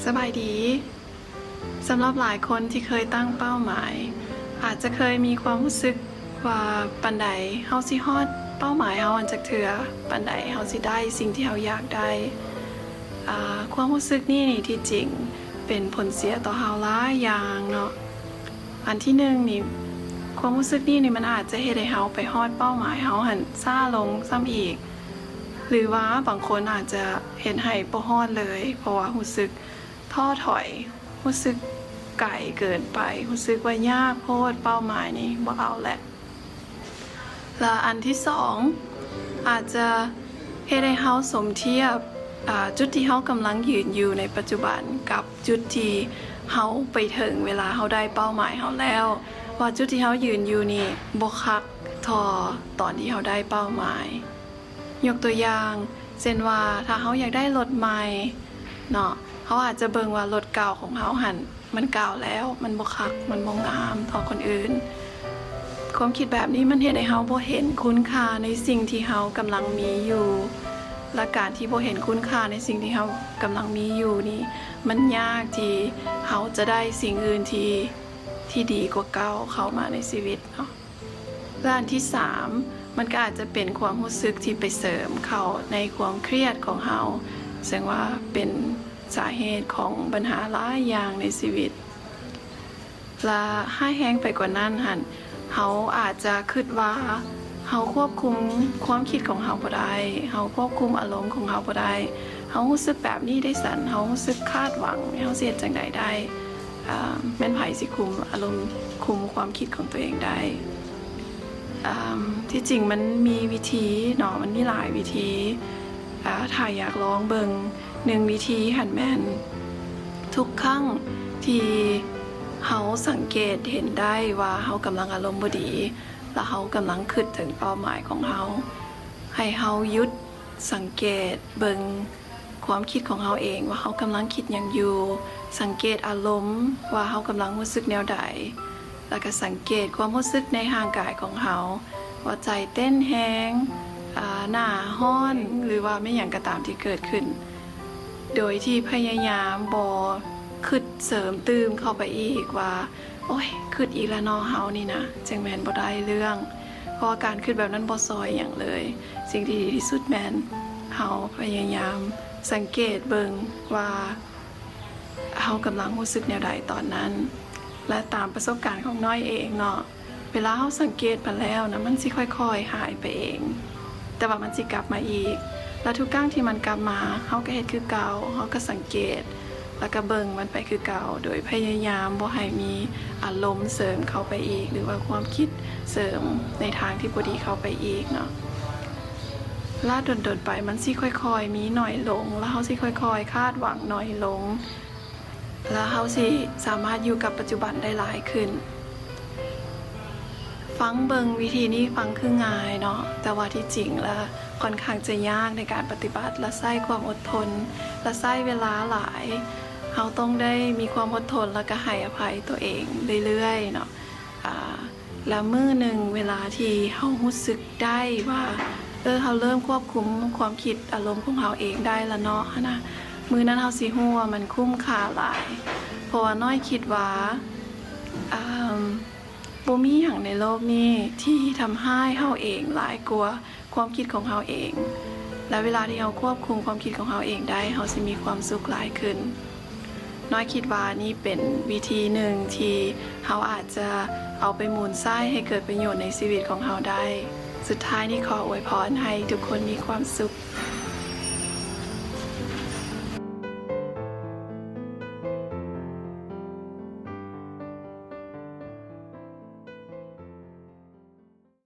ສະບາຍດີ. ສຳລັບຫຼາຍຄົນທີ່ເຄີຍຕັ້ງເປົ້າໝາຍ ອາດຈະເຄີຍມີຄວາມຮູ້ສຶກວ່າ ປານໃດເຮົາຊິຮອດເປົ້າໝາຍເຮົາຫັ້ນຈັກເທື່ອ, ປານໃດເຮົາຊິໄດ້ສິ່ງທີ່ເຮົາຢາກໄດ້. ອາ ຄວາມຮູ້ສຶກນີ້ນີ້ ທີ່ຈິງເປັນຜົນເສຍຕໍ່ເຮົາຫຼາຍຢ່າງເນາະ. ອັນທີໜຶ່ງນີ້ ຄວາມຮູ້ສຶກນີ້ນີ້ ມັນອາດຈະເຮັດໃຫ້ເຮົາໄປຮອດເປົ້າໝາຍເຮົາຫັ້ນຊ້າລົງຊ້ຳອີກ ຫຼືວ່າບາງຄົນອາດຈະເຮັດໃຫ້ບໍ່ຮອດເລີຍ ເພາະວ່າຮູ້ສຶກທໍ້ຖອຍ, ຮູ້ສຶກໄກເກີນໄປ, ຮູ້ສຶກວ່າຍາກໂພດ, ເປົ້າໝາຍນີ້ບໍ່ເອົາແຫຼະ. ແລະ ອັນທີສອງ ອາດຈະເຮັດໃຫ້ເຮົາສົມທຽບ ອາ ຈຸດທີ່ເຮົາກຳລັງຢືນຢູ່ໃນປັດຈຸບັນ ກັບຈຸດທີ່ເຮົາໄປເຖິງເວລາເຮົາໄດ້ເປົ້າໝາຍເຮົາແລ້ວ ວ່າຈຸດທີ່ເຮົາຢືນຢູ່ນີ້ບໍ່ຄັກທໍ່ຕອນທີ່ເຮົາໄດ້ເປົ້າໝາຍ. ຍົກຕົວຢ່າງ ເຊັ່ນວ່າ ຖ້າເຮົາຢາກໄດ້ລົດໃໝ່ເນາະ, ເຮົາອາດຈະເບິ່ງວ່າລົດເກົ່າຂອງເຮົາຫັ້ນ ມັນເກົ່າແລ້ວ, ມັນບໍ່ຄັກ, ມັນບໍ່ງາມທໍ່ຄົນອື່ນ. ຄວາມຄິດແບບນີ້ມັນເຮັດໃຫ້ເຮົາບໍ່ເຫັນຄຸນຄ່າໃນສິ່ງທີ່ເຮົາກຳລັງມີຢູ່ ແລະ ການທີ່ບໍ່ເຫັນຄຸນຄ່າໃນສິ່ງທີ່ເຮົາກຳລັງມີຢູ່ນີ້ ມັນຍາກທີ່ເຮົາຈະໄດ້ສິ່ງອື່ນທີ່ ທີ່ດີກວ່າເກົ່າເຂົ້າມາໃນຊີວິດເນາະ. ແລະ ອັນທີສາມ ມັນກໍອາດຈະເປັນຄວາມຮູ້ສຶກທີ່ໄປເສີມເຂົ້າໃນຄວາມຄຽດຂອງເຮົາ ເຊິ່ງວ່າເປັນສາເຫດຂອງບັນຫາຫຼາຍຢ່າງໃນຊີວິດ. ແລະ ຮ້າຍແຮງໄປກວ່ານັ້ນຫັ້ນ ເຮົາອາດຈະຄິດວ່າເຮົາຄວບຄຸມຄວາມຄິດຂອງເຮົາບໍ່ໄດ້, ເຮົາຄວບຄຸມອາລົມຂອງເຮົາບໍ່ໄດ້. ເຮົາຮູ້ສຶກແບບນີ້ໄດ້ຊັ້ນ, ເຮົາຮູ້ສຶກຄາດຫວັງ, ເຮົາຊິເຮັດຈັ່ງໃດໄດ້? ອາ ແມ່ນໃຜຊິຄຸມອາລົມ, ຄຸມຄວາມຄິດຂອງຕົວເອງໄດ້? ອາ ທີ່ຈິງມັນມີວິທີເນາະ, ມັນມີຫຼາຍວິທີ. ອາ ຖ້າຢາກລອງເບິ່ງ ໜຶ່ງວິທີຫັ້ນແມ່ນ ທຸກຄັ້ງທີ່ເຮົາສັງເກດເຫັນໄດ້ວ່າເຮົາກຳລັງອາລົມບໍ່ດີ ແລະ ເຮົາກຳລັງຄິດເຖິງເປົ້າໝາຍຂອງເຮົາ, ໃຫ້ເຮົາຢຸດສັງເກດເບິ່ງຄວາມຄິດຂອງເຮົາເອງວ່າເຮົາກຳລັງຄິດຫຍັງຢູ່, ສັງເກດອາລົມວ່າເຮົາກຳລັງຮູ້ສຶກແນວໃດ, ແລ້ວກໍສັງເກດຄວາມຮູ້ສຶກໃນຮ່າງກາຍຂອງເຮົາ ວ່າໃຈເຕັ້ນແຮງ, ອາ ໜ້າຮ້ອນ ຫຼືວ່າແມ່ນຫຍັງກໍຕາມທີ່ເກີດຂຶ້ນ, ໂດຍທີ່ພະຍາຍາມບໍ່ຄິດເສີມຕື່ມເຂົ້າໄປອີກວ່າ ໂອ້ຍ ຄິດອີກແລ້ວເນາະ ເຮົານີ້ນະ ຈັ່ງແມ່ນບໍ່ໄດ້ເລື່ອງ, ເພາະວ່າການຄິດແບບນັ້ນບໍ່ຊ່ອຍຫຍັງເລີຍ. ສິ່ງທີ່ດີທີ່ສຸດແມ່ນເຮົາພະຍາຍາມສັງເກດເບິ່ງວ່າ ເຮົາກຳລັງຮູ້ສຶກແນວໃດຕອນນັ້ນ ແລະ ຕາມປະສົບການຂອງນ້ອຍເອງເນາະ, ເວລາເຮົາສັງເກດມາແລ້ວນະ ມັນຊິຄ່ອຍໆຫາຍໄປເອງ, ແຕ່ວ່າມັນຊິກັບມາອີກ. ແລະ ທຸກຄັ້ງທີ່ມັນກັບມາ ເຮົາກໍເຮັດຄືເກົ່າ, ເຮົາກໍສັງເກດ ແລ້ວກໍເບິ່ງມັນໄປຄືເກົ່າ ໂດຍພະຍາຍາມບໍ່ໃຫ້ມີອາລົມເສີມເຂົ້າໄປອີກ ຫຼືວ່າຄວາມຄິດເສີມໃນທາງທີ່ບໍ່ດີເຂົ້າໄປອີກເນາະ. ລະດົນໆໄປມັນຊິຄ່ອຍໆມີໜ້ອຍລົງ ລະເຮົາຊິຄ່ອຍໆຄາດຫວັງໜ້ອຍລົງ ລະເຮົາຊິສາມາດຢູ່ກັບປັດຈຸບັນໄດ້ຫຼາຍຂຶ້ນ. ຟັງເບິ່ງວິທີນີ້ຟັງຄືງ່າຍເນາະ, ແຕ່ວ່າທີ່ຈິງລະຂ້ອນຂ້າງຈະຍາກໃນການປະຕິບັດ ລະໃຊ້ຄວາມອົດທົນ ລະໃຊ້ເວລາຫຼາຍ. ເຮົາຕ້ອງໄດ້ມີຄວາມອົດທົນ ລະກະໃຫ້ອະໄພຕົວເອງເລື້ອຍໆເນາະ. ອາ ລະມື້ໜຶ່ງເວລາທີ່ເຮົາຮູ້ສຶກໄດ້ວ່າ ເອີ ເຮົາເລີ່ມຄວບຄຸມຄວາມຄິດອາລົມຂອງເຮົາເອງໄດ້ລະເນາະຫັ້ນນະ, ມື້ນັ້ນເຮົາຊິຮູ້ວ່າມັນຄຸ້ມຄ່າຫຼາຍ. ເພາະວ່ານ້ອຍຄິດວ່າ ອາ ບໍ່ມີຫຍັງໃນໂລກນີ້ທີ່ທຳຮ້າຍເຮົາເອງຫຼາຍກວ່າຄວາມຄິດຂອງເຮົາເອງ. ແລະ ເວລາທີ່ເຮົາຄວບຄຸມຄວາມຄິດຂອງເຮົາເອງໄດ້, ເຮົາຊິມີຄວາມສຸກຫຼາຍຂຶ້ນ. ນ້ອຍຄິດວ່ານີ້ເປັນວິທີໜຶ່ງທີ່ເຮົາອາດຈະເອົາໄປໝູນໃຊ້ໃຫ້ເກີດປະໂຫຍດໃນຊີວິດຂອງເຮົາໄດ້. ສຸດທ້າຍນີ້ຂໍອວຍພອນໃຫ້ທຸກຄົນມີຄວາມສຸກ.